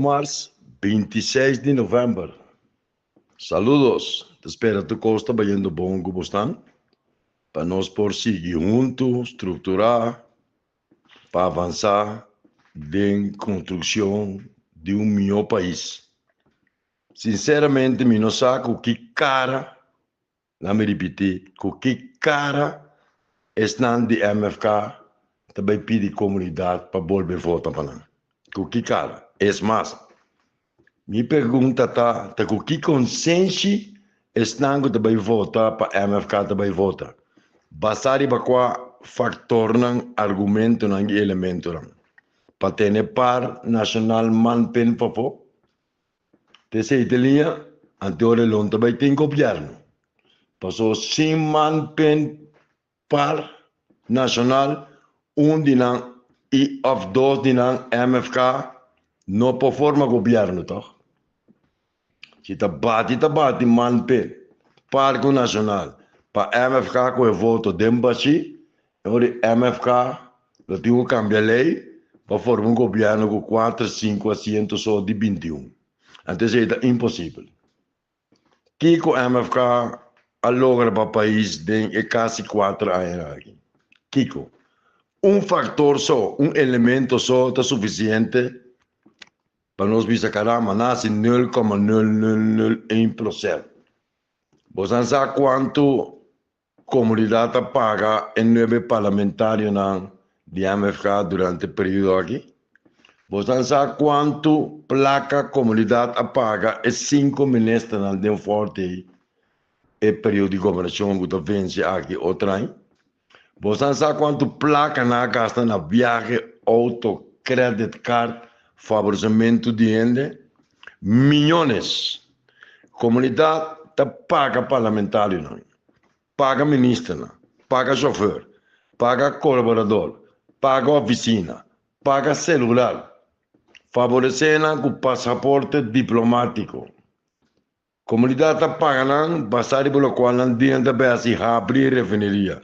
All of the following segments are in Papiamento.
Djamars 26 di novèmber. Saludos! Ta spera tur kos ta bayendo bon ku bosnan pa nos por sigui huntu strukturá pa avansá den konstrukshon di un mihó pais. Sinseramente mi no sa ku ki kara. Laat mi ripití, ku ki kara esnan di MFK ta bai pidi komunidat pa bolbe vota pa nan? Ku ki kara? Es mas, mi pregunta ta, ta ku ki konsenshi esnan ku ta bai vota pa MFK ta bai vota? Basá riba kua faktornan, argumentonan i elementonan? Pa tene par nashonal man pen pafó? T'esei ta liña anto lo no ta bai tin gobièrnu. Pasobra sin man pen par nashonal un di nan i òf dos di nan MFK no por forma gobièrnu tòg. Si ta bati ta bati man pen par ku nashonal pa MFK ku e voto den bashí E ora di MFK lo tin ku kambia lei pa forma un gobièrnu ku kuater sinku asiento so di 21. Anto esei ta imposibel. Kiko MFK a logra pa pais den e kasi kuater añanan aki? Kiko? Un faktor so, un elemento so ta sufisiente pa nos bisa karamba nan hasi nul koma nul nul nul ein prosènt. Bosan sa kuantu Komunidat a paga e nuebe parlamentarionan di MFK durante e periodo aki? Bosan sa kuantu plaka komunidat a paga e sinku ministernan den Forte ei e periodo di gobernashon ku ta vense aki otro aña? Bosan sa kuantu plaka nan a gasta na biahe, outo, credit card, faboresementu di hende? Miyones! Komunidat ta paga parlamentarionan, paga ministernan, paga shofer, paga kolaborador, paga ofisina, paga selular, faboresé nan ku pasaporte diplomátiko. Komunidat ta paga nan basá riba lokual nan dina ta bai hasi habri refineria.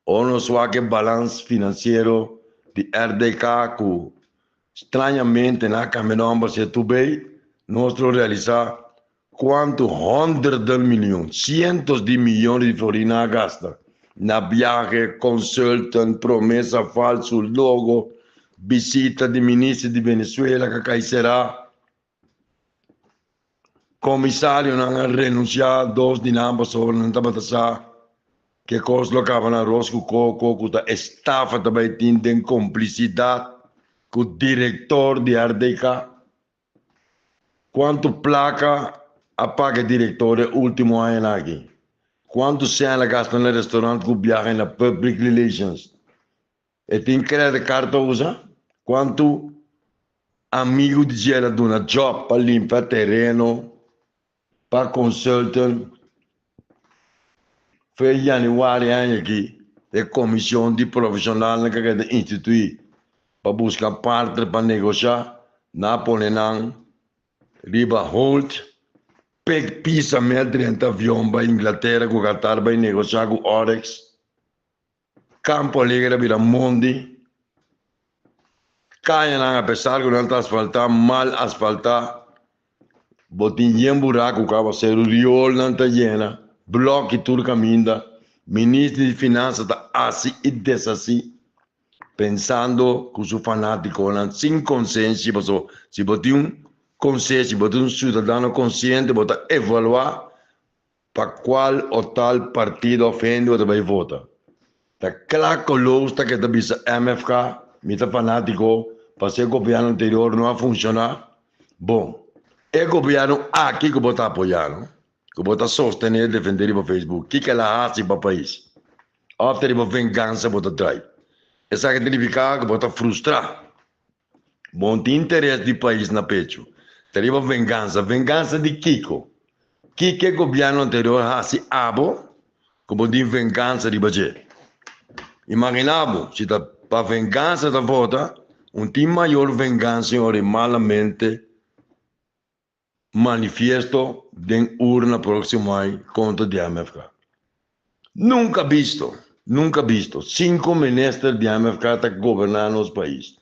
Ora nos wak e balans finansiero di RDK ku strañamente nan a kambia nòmber si e tur bei, nos lo realisá kuantu honderden milyon, sientos di miyones di florin nan a gasta na biahe, consultant, promesa falsu, logo, bisita di minister di Venezuela ka kai será. Komisarionan a renunsiá dos di nan pasobra nan tabata sa ku e kos lo kaba na ros ku koko ku ta estafa ta bai tin den komplisidat ku direktor di RDK. Kuantu plaka a paga e direktor e último añanan aki? Kuantu sèn a gasta na restaurant ku biahe na public relations? E tin credit card ta usa? Cuantu amigo di dje el a duna job pa limpia tereno, pa consultant? Fe januari aña aki e comision di profesionalnan cu a keda institui pa busca partner pa negosha, nan a pone nan riba hold. Pek pisa me a drenta avion bai Inglaterra cu Qatar bai negosha cu Oryx. Campo Alegre a bira mondi. Cayanan apesar cu nan ta asfalta, mal asfalta, bo tin yen buraco cu awaceru, rioolnan ta yena, bloki tur caminda. Minister di Finansa ta haci y deshaci pensando cu su fanaticonan sin consenshi, pasobra si bo tin un consenshi, bo ta un ciudadano consciente, bo ta evalua Pa cual o tal partido of hende bo ta bay vota. Ta cla coloos ta ke ta bisa MFK, mi ta fanatico, pasobra e gobierno anterior no a funciona. Bon, e gobierno aki cu bo ta apoya no, cu bo ta sostene y defende riba Facebook, kico el a haci pa pais? Of ta riba venganza bo ta trai? Esaki ta nifica cu bo ta frustra. Bo no tin interes di pais na pecho. Ta riba vengansa. Vengansa di kiko? Kiko e gobierno anterior hasi abo ku bo tin vengansa riba dje? Imagina bo, si ta pa vengansa ta vota, un tin mayor vengansa i ora e malamente manifiesto den urna proximo ai contra di MFK. Nunca bisto, nunca bisto, cinco minister di MFK ta goberna nos pais.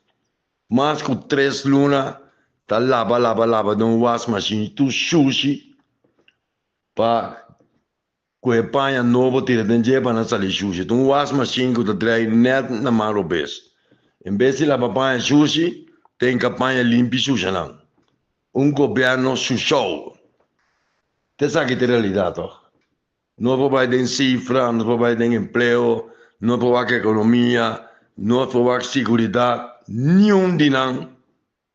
Mas cu tres luna Ta laba laba laba den un wasmashin tur shushi pa ku e paña nobo tira den dje pa nan sali shushi. Ta un wasmashin ku ta drai nèt na man robes. En bes di laba paña shushi, ta hinka paña limpi shusha nan. Un gobièrnu shushou. Ta esaki ta e realidat tòg. No por bai den sifra, no por bai den empleo, no por wak ekonomia, no por wak siguridat, niun di nan,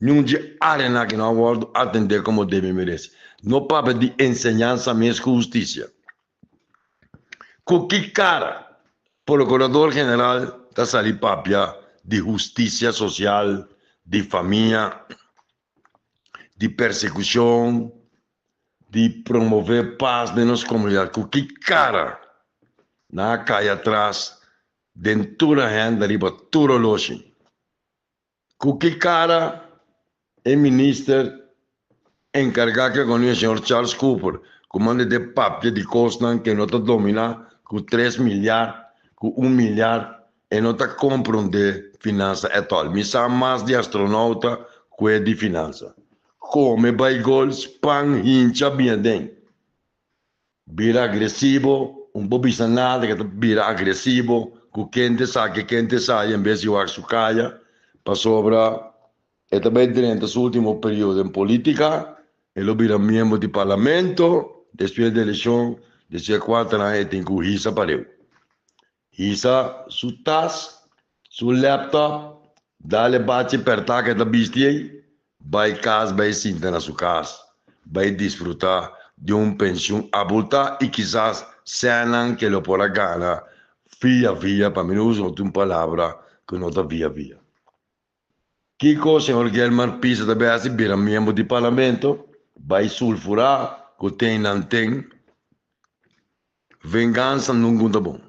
niun di e áreanan aki no a wòrdu atendé komo debe merese. No papia di enseñansa mes ku hustisia. Ku ki kara Prokurador General ta sali papia di hustisia sosial, di famia, di persekushon, di promové pas den nos komunidat? Ku ki kara nan a kai atras den tur agenda riba tur oloshi? Ku ki kara e minister enkargá ku ekonomia, señor Charles Cooper, ku manda de papia di kosnan ku e no ta dominá, ku tres milyar, ku un milyar, e no ta komprondé finansa ètòl. Mi sa mas di astronouta ku e di finansa. Kome bai gol, span hincha bien aden. Bira agresivo, un por bisa nada ke ta bira agresivo ku kende sa ke kende sa en bes di wak su kaya, pasobra e ta bai drenta su ultimo periodo den politica, e lo bira miembro di parlamento despues di eleccion, despues di cuater aña e tin cu hisa pareu. Hisa su tas, su laptop, dal e bachi pertá ku e ta bisti ei, bai kas bai sinta na su kas, bai disfrutá di un penshun abultá i kisas sènnan ku e lo por a gana via via, pa mi no usa otro un palabra ku no ta via via. Kiko señor Gilmar Pisa ta bai hasi? Bira miembro di parlamento, bai sulfurá ku ten nan ten. Vengansa nunca ta bon.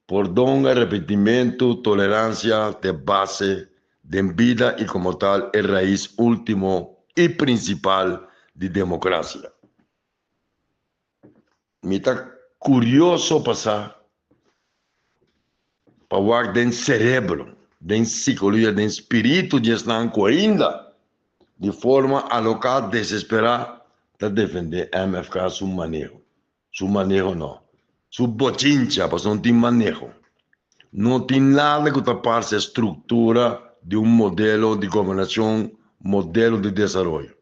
Pordon, arepentimentu, tolerancia ta e base den bida y como tal e rais ultimo y principal di democracia. Mi ta curioso pa sa, pa wak den cerebro, den psicologia, den spiritu di esnan cu ainda di forma aloká, desesperá, ta defendé MFK su maneho. Su maneho no. Su bochincha, pasobra no tin maneho. No tin nada ku ta parse struktura di un modelo di gobernashon, modelo di desaroyo.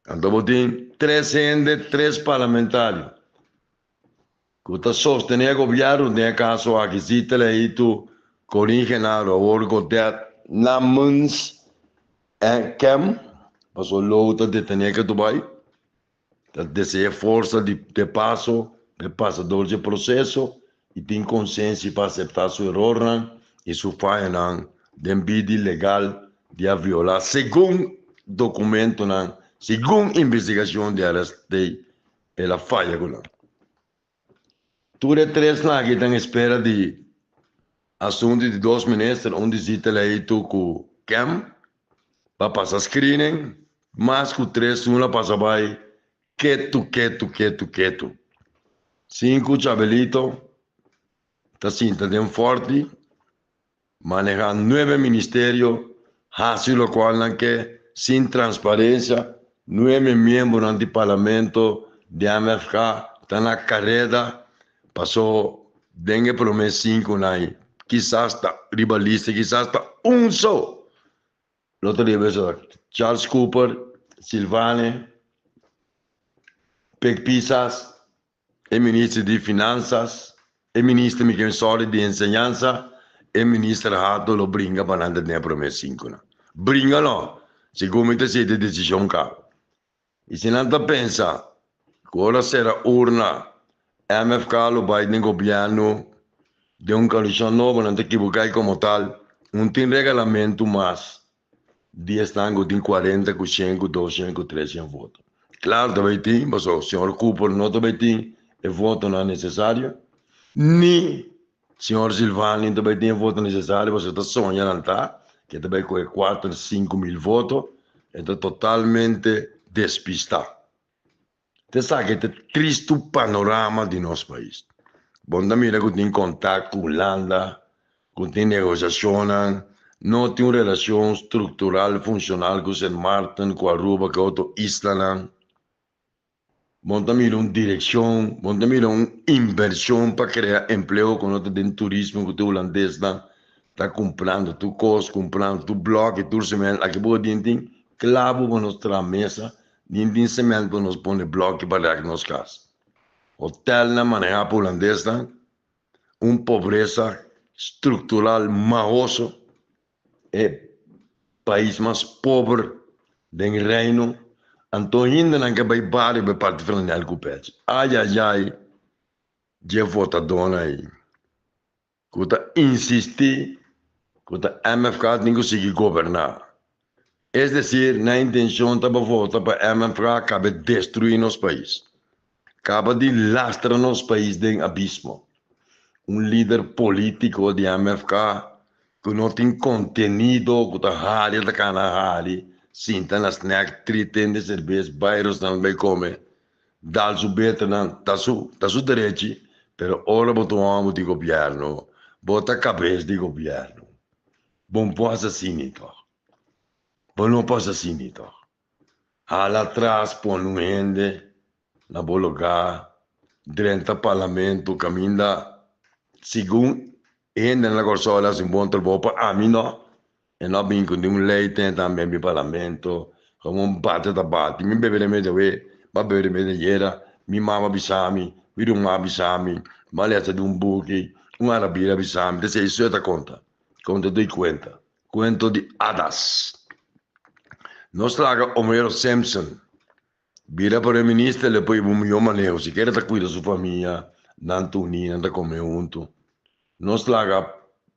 Anto bo tin tres hende, tres parlamentario ku ta sostené e gobièrnu den e kaso aki, Zita Leito, Corin Genaro, awor Godett namens Kem, pasobra Lou ta detené ke tu bai, ta deseá forsa di de paso, e pasa dor dje proseso i tin konsenshi pa aseptá su erornan i su fayonan den bidi legal di a violá segun dokumentonan, segun investigashon di RST el a faya ku nan. Tur e tresnan aki ta en espera di asuntu di dos minister, un di Zita Leito ku Kem pa pasa screening, mas ku tres luna pasa bai ketu ketu ketu ketu. Sinku Chabelito ta sinta den Forti, maneha nuebe ministerio, hasi lokual nan ke sin transparensia, nuebe miembronan di parlamento di MFK ta na kareda paso den e prome sinkunan ei kisas ta riba lista kisas ta un so lo ta riba eso Charles Cooper, Silvane, Pek Pisas. E minister di Finansas, e minister Miguel Sori di Enseñansa, e minister Hato lo bringa pa nan ta den e prome sinkunan. Bringa no, segun mi ta siete e desishon kaba. I si nan ta pensa ku ora sera urna MFK lo bai den gobièrnu den un koalishon nobo nan ta kibuká i komo tal un tin regalamentu mas di esnan ku tin kuarenta ku shen ku dos shen ku tres shen voto. Klaro ta bai tin, pasobra señor Cooper no ta bai tin e votonan nesesario, ni señor Silvani ta bai tin e voto nesesario, pasobra ta soña nan ta ke ta bai kohe kuater 5000 voto, e ta totalmente despistá. Ta esaki ta tristu panorama di nos pais. Bon ta mira ku tin kontak ku Hulanda, ku tin negosiashonnan. No tin un relashon struktural funshonal ku Sint Maarten, ku Aruba, ku otro islanan. Bo ta mira un direkshon, bo ta mira un invershon pa krea empleo ku no ta den turismo ku tur hulandesnan ta kumprando tur kos, kumprando tur blòki, tur semènt. Aki bo tin tin klabu pa nos traha mesa, ni tin semènt pa nos pone blòki pa rèk nos kas. Hotèlnan manehá pa hulandesnan, un pobresa struktural mahoso. E pais mas pober den Reino, anto hindenan ke bai bario bai parti flanel ku pech. Ayayay dje votadónan ei ku ta insistí ku ta MFK tin ku sigui goberná. Es desir, nan intenshon ta pa vota pa MFK kabe destruí nos pais, kaba di lastra nos pais den abismo. Un lider polítiko di MFK ku no tin kontenido, ku ta hari ta kana hari, sinta na snack, tri ten di serbes, bai restaurant bai kome, dal su beternan, ta su ta su derechi, pero ora bo ta un hòmber di gobièrnu, bo ta kabes di gobièrnu, bo no por hasi asina tòg. Bo no por hasi asina tòg. Hala atras pone un hende na bo lugá, drenta parlamento kaminda segun hendenan na Kòrsou a hasi un bon trabou pa ami no, e no a bin ku ningun lei ten tambe mi parlamento, komo un bate ta bati, mi bebe remedi awe, mi a bebe remedi ayera, mi mama a bisa mi, mi ruman a bisa mi, mi a lesa di un buki, un arabir a bisa mi, ta esei so e ta konta, konta doi kuenta. Cuento di hadas. Nos laga Homero Simpson bira primer minister le por hiba un mihó maneho. Sikiera ta cuida su famia, nan ta uní, nan ta come hunto. Nos laga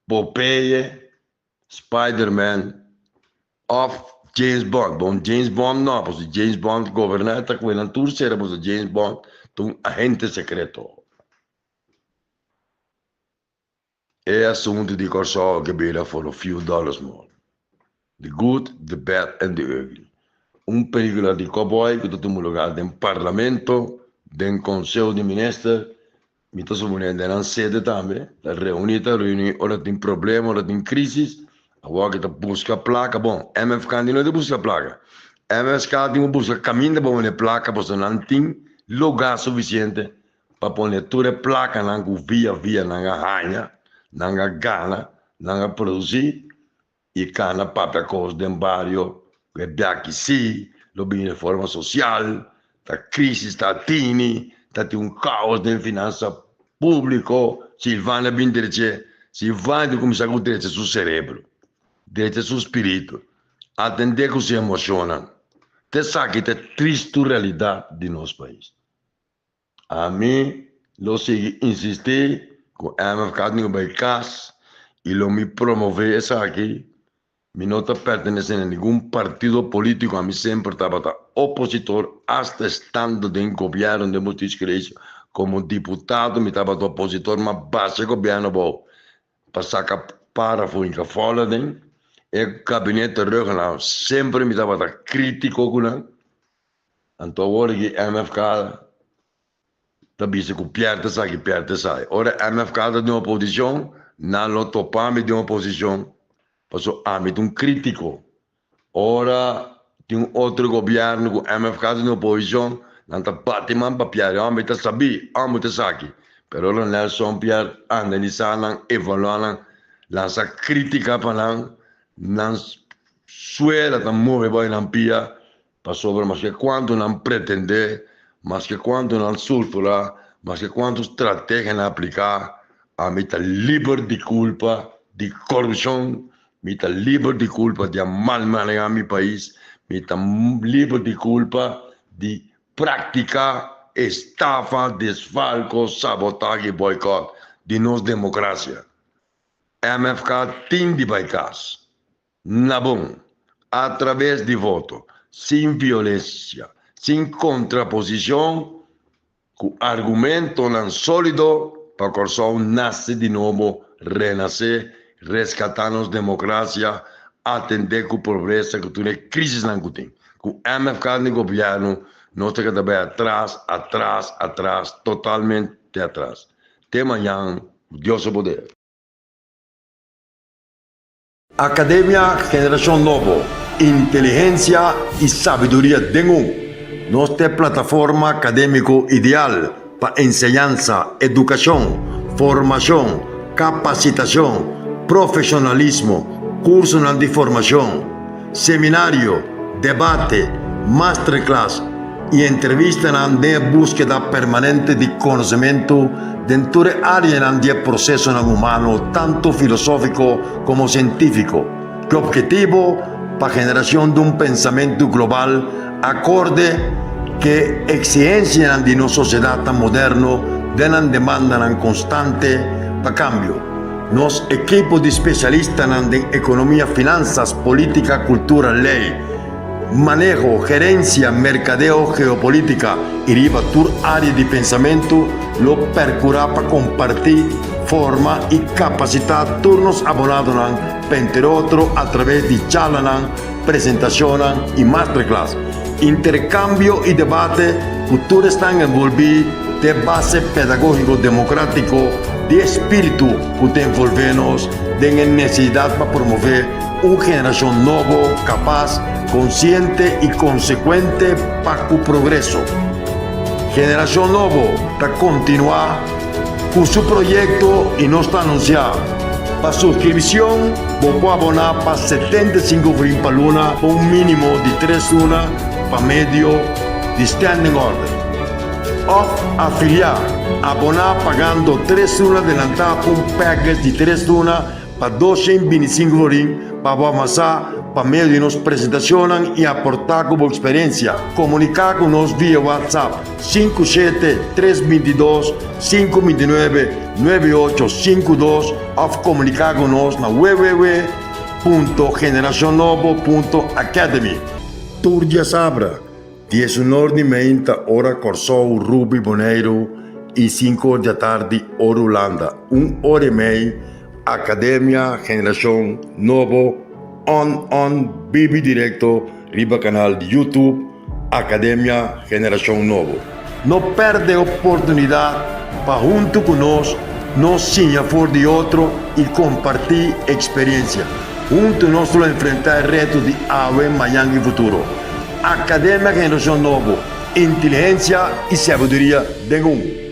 Popeye, Spiderman of James Bond. Bon, James Bond no, pasobra James Bond goberná ta cu nan tur sera pasobra James Bond ta un agente secreto. E asuntu di Kòrsou ke bira for a few dollars more. The Good, The Bad and The Ugly. Un pelikula di kòbòi ku ta tuma lugá den Parlamento, den Konseho di Minister, mi ta suponé den nan sede tambe, ta reuní ta reuní ora tin problema, ora tin krísis, awor ke ta buska plaka, bon, MFK no ta buska plaka, MSK tin ku buska kaminda pa pone plaka pasobra nan tin lugá sufisiente pa pone tur e plakanan ku via via nan a haña, nan a gana, nan a produsí i kana papia kos den bario ku e biaki sí lo bini reforma sosial, ta krísis ta tini, ta tin un kaos den finansa públiko, Silvania bin dreche, Silvania tin kuminsá ku drecha su serebro, drecha su spiritu, atendé ku su emoshonnan. Ta esaki ta e tristu realidat di nos pais. Ami lo sigui insistí ku MFK tin ku bai kas i lo mi promové esaki. Mi no ta pertenesé na ningun partido polítiko, ami semper tabata opositor asta estando den gobièrnu den Bostisgerecht komo diputado mi tabata opositor ma basa e gobièrnu abou pa saka párafo hinka fòla den e gabinete Ruggenau semper mi tabata krítiko ku nan. Anto awor ki MFK ta bisa ku Pierre ta sa ki Pierre ta sa. Ora MFK ta den oposishon, nan lo topa mi den oposishon, pasobra ami ta un kritiko. Ora tin un otro gobièrnu ku MFK ta den oposishon, nan ta bati man pa Pierre, homber ta sabí, homber ta saki. Pero ora Nelson Pierre analisá nan, evaluá nan, lansa krítika pa nan, nan suela ta move bai nan pia. Pasobra maske kuantu nan pretendé, maske kuantu nan sulfurá, maske kuantu strategia nan apliká, ami ta liber di kulpa di korupshon, mi ta liber di kulpa di a mal manehá mi pais, mi ta liber di kulpa di praktiká estafa, desfalko, sabotahe i bòikòt di nos demokrasia. MFK tin di bai kas. Na bon, atraves di voto, sin violensia, sin kontraposishon, ku argumentonan sólido pa Kòrsou nase di nobo, renasé, reskatá nos demokrasia, atendé ku pobresa, ku tur e krisisnan ku tin. Ku MFK den gobièrnu nos ta keda bai atras, atras, atras, totalmente atras. Te mañan, ku Dios su poder. Akademia Generashon Nobo, Inteligensia i sabiduria den un. Nos ta e plataforma akadémiko ideal pa enseñansa, edukashon, formashon, kapasitashon, profeshonalismo, kursonan di formashon, seminario, debate, masterclass i entrevistanan den e búskeda permanente di konosementu den tur e áreanan di e prosesonan humano tantu filosófiko komo sientífiko, ku ophetivo pa generashon di un pensamentu global akorde ku e eksigensianan di nos sosiedatnan moderno den nan demandanan konstante pa kambio. Nos ekipo di spesialistanan den ekonomia, finansas, polítika, kultura, lei, maneho, gerensia, merkadeo, geopolítika i riba tur área di pensamentu lo perkurá pa kompartí, forma i kapasitá tur nos abonadonan pa entre otro atraves di charlanan, presentashonnan i masterclass. Interkambio i debate ku tur esnan envolví ta e base pedagógiko demokratiko di e spiritu ku ta envolvé nos den e nesesidat pa promové un generashon nobo, kapas, konsiente i konsekuente pa ku progreso. Generashon Nobo ta kontinuá ku su proyekto i nos ta anunsiá pa suskripshon bo por aboná pa 75 florin pa luna pa un mínimo di tres luna pa medio di standing order. Òf afiliá, aboná pagando tres luna adelantá pa un package di tres luna pa 225 florin pa bo avansá pa medio di nos presentashonnan i aportá ku bo eksperensia. Komuniká ku nos via WhatsApp 57 322 529 9852 òf komuniká ku nos na www.generacionnobo.academy. Tur diasabra, 10 di meinta ora Kòrsou, Rubi, Boneiru i 5 or di atardi ora Hulanda, un ora i mei, Akademia Generashon Nobo on on bibi direkto riba kanal di YouTube Akademia Generashon Nobo. No pèrdè oportunidat pa huntu ku nos nos siña for di otro i kompartí eksperensia. Huntu nos lo enfrentá e reto di awe, mañan i futuro. Akademia Generashon Nobo, inteligensia i sabiduria den un.